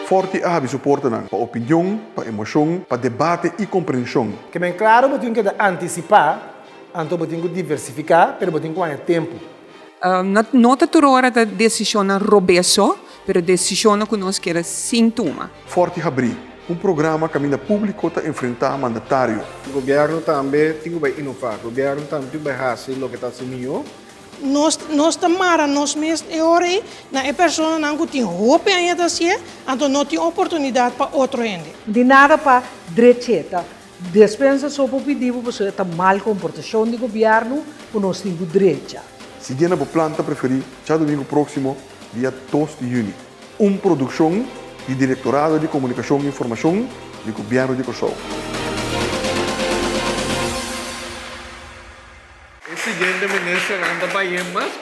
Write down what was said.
Forti a habri su portanan pa opinion, pa emocion, pa debate y comprension. Ke men klaro bo tin keda antisipá, anto bo tin ku diversifiká, pero bo tin ku haña tempu. No ta tur ora ta desishonnan robes so, pero desishonnan ku nos keda sin tuma. Forti Habrí, un programa kaminda públiko ta enfrentá mandatario. Gobièrnu tambe tin ku bai inová, gobièrnu tambe tin ku bai hasi loke ta hasi mihó. Nos nos ta mara nos mes e ora ei na e personanan ku tin hopi aña ta hasié, anto no tin oportunidat pa otro hende. Di nada pa drech'é, ta despensa so por pidi bo pasobra ta mal komportashon di gobièrnu ku nos tin ku drecha. Siguié na bo planta preferí djadumingu próksimo dia dos di yüni. Un produkshon di Direktorado di Komunikashon i Informashon di Gobièrnu di Kòrsou. E siguiente ministernan ta bai en mas.